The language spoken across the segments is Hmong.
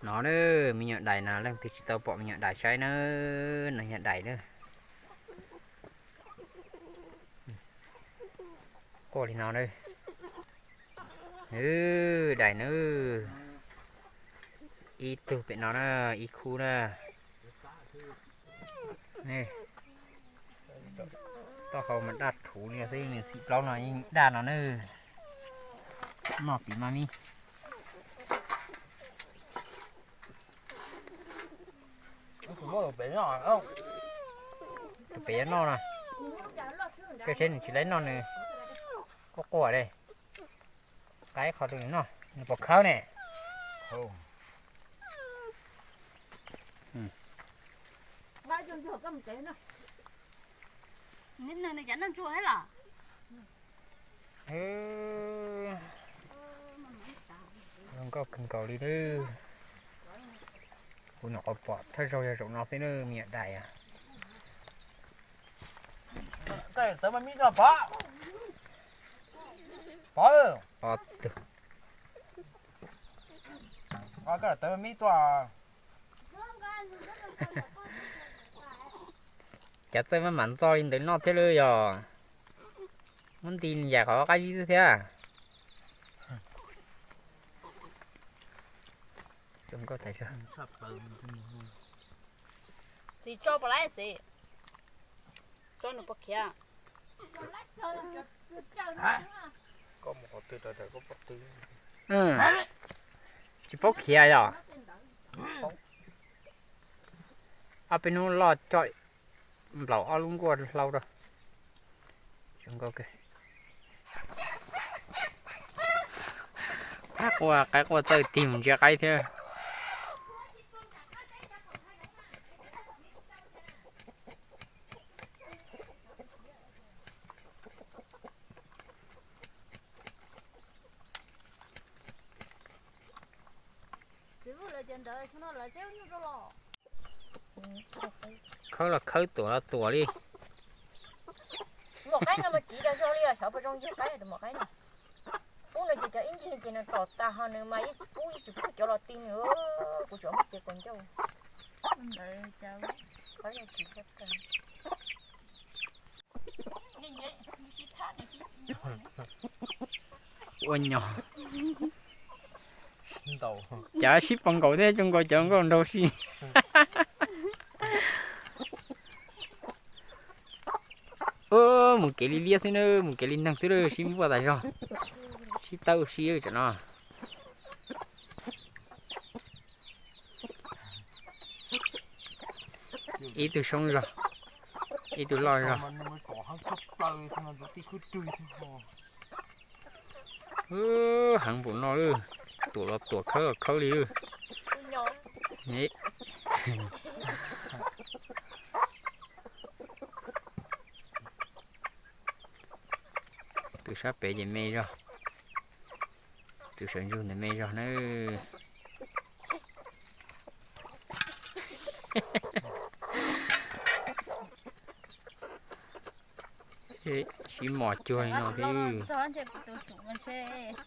No na, me nyuam dais no leej twg tsis tau pom me nyuam dais saib na, no yog dais na. Quaj li no na. Dais na. Ib tug pem no na, ib khub na. Taub hau mas daj rhuv li xwb, nws xim plaub no yeej daj no na. Noj txiv mas mi. Pem yuav noj na. Koj saib nws tsis laib noj nws quaj quaj li. Qaib qhov twg nws noj, nws puas khawb ne? Nws cov noj ntsuag thiab los? Zoo nkauj kawg nkaus li lawm. Kuv nyuam qhuav pom thawj zaug yog zaum no xwb na, me nyuam dais. Tawv mas mib tuaj pov. Pov. Tawv mas mib tuaj. Cav txawj maj mam ntxo li ntawd noj thiab lawm yog. Muab nti yam qhov qab zib xwb thiab. Txiv tso puas laib txiv? Tso nws puas khiav? Tsis paub khiav yog? Ob peb hnub loj coj nplaum ob lub nkuaj hlau rau. Qaib quaj, qaib quaj txawj tig mus ntsia qaib thiab. Khawb los khawb, tuam los tuam li. Tus maum qaib no mas tiv rau zog li os, xyov puas zoo ncig qaib tus maum qaib no. Ub no ces cov ib ncig ces nws tom tas ho nws mas ib pub ib tsis pub cov los ti nws, kuv tsuas muab txiav kaus ncauj. Ua nyo. Cav sib pos nkaus thiab, zoo nkaus cov nkauj nraug si. Mus kev li liab xwb na, mus kev li neeg xwb na, sib npuaj tas zog, sib tawb sib tam no. Ib tug soob zog, ib tug loj zog. Heev npaum no, tuam los tuam, khawb los khawb li. Tus sab pem ces me zog, tus sawv ntsug ntawd me zog na. Sib mos cuag li no thiab. Ntshe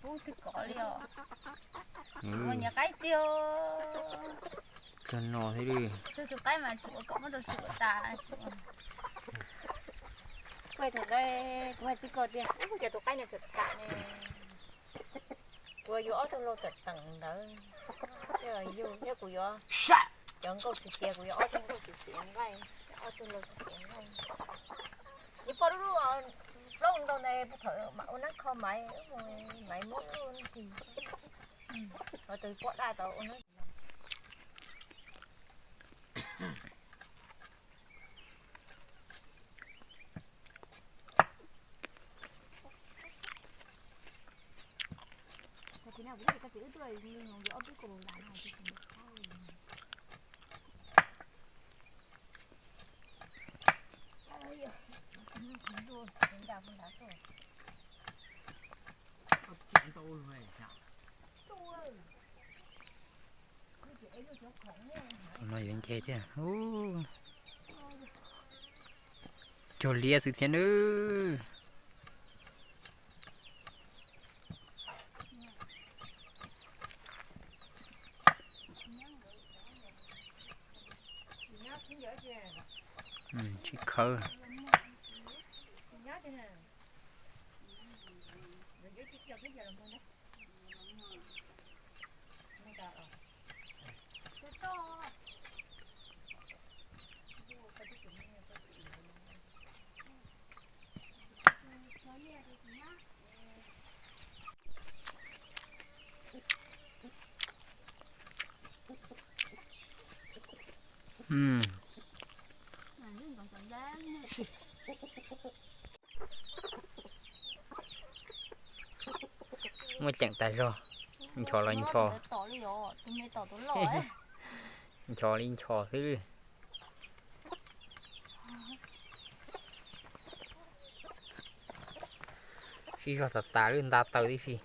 pub twg kov li os. Ua nyias qaib tiag. Cog no thiab li. Tsug tus qaib mas tsum kom muab rau tsum tas. Kuv hais tsis koj tiag, kuv hais tus qaib no txawm tham ne. Kuv yuav ob tug lau tawm teem ntawd. Yog kuv yuav cov nkauj tsis tiav, kuv yuav ob tug nkauj tsis tiav nqaij, ob tug lau tsis tiav nqaij. Yus poj lub plaub nkaus ntawd puag thaum mam ua neeb kho maiv, maiv muab ua neeb kis, tus poj daj tau ua neeb. No yuav nce thiab. Cuag liab xwb thiab nawb. Hawv. Muaj ceem tas zog, nchos los nchos, nchos li nchos xwb. Sib zog tas tas lub nta taw tib si.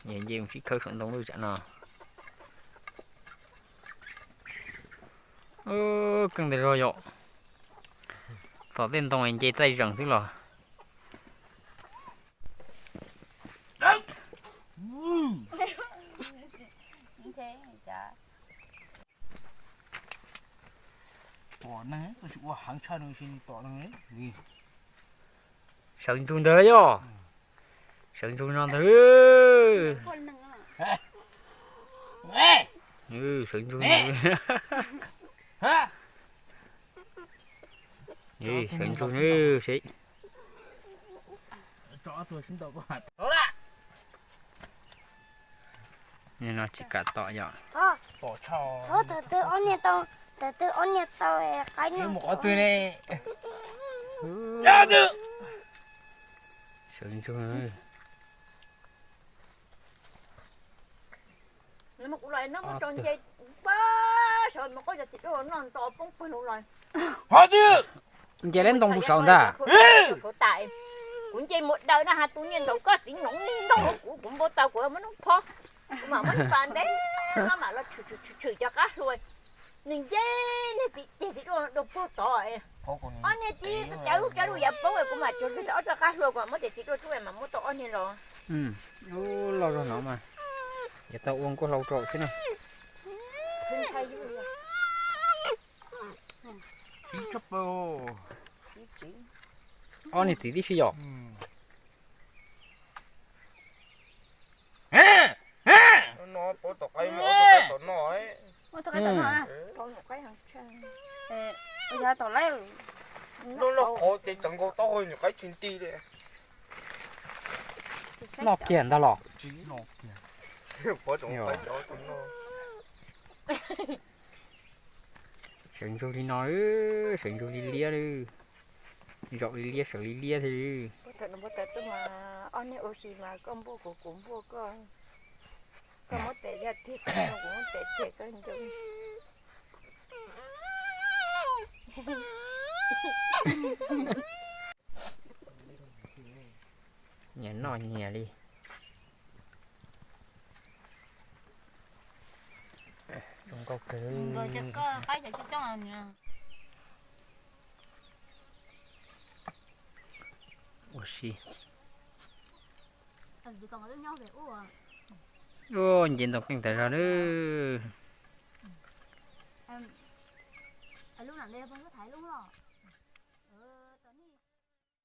Nce mus sib khawb saum ntoo lawm tsam no. Keej tas zog yom. Tom tej ntoo nce txaij zeem xwb los. Sawv ntsug ntawd yog, sawv ntsug no ntag. Sawv ntsug, sawv ntsug seb. No tsis kam tom yom. Thov tus twg ob niag tau, tus twg ob niag tau qaib no. Sawv ntsug. Kuv los no muab tso nce pab saud mas koj cov txiv duaj noj nto poob pawg lug los. Nce leb ntoo pug saud ntag. Kuv nce mus daws na has tus niag ntaus koj txiv noov ntoo kuv, kuv npau taws kuv muab noob phob, kuv mam muab pas ntev, maj mam los tshwm tshwm tshwm cov qab hlua. Nws nce niag txiv ceg txiv duaj dua puag tod. Ob niag tib cawv lub cawv lub yav poob kuv mam tsuag tsuag ob tog qab hlua kuv mam muab ceg txiv duaj rub mam muab tau ob niag los. Loj zog no mas yuav tau ua nkauj hlau rau xwb na. Ob niag txiv tib si yom. Noj kiag ntag los. Sawv ntsug li no, sawv ntsug li liab li. Zaum li liab sawv li liab thiab. Ob niag ua si mas koj npuaj kuv, kuv npuaj koj. Koj muab tes yog tiag, kuv muab tes tiag koj ncoo. Nyias noj nyias li. Zoo nkauj kawg. Ua si. Nce ntoo keej tas zog nawb.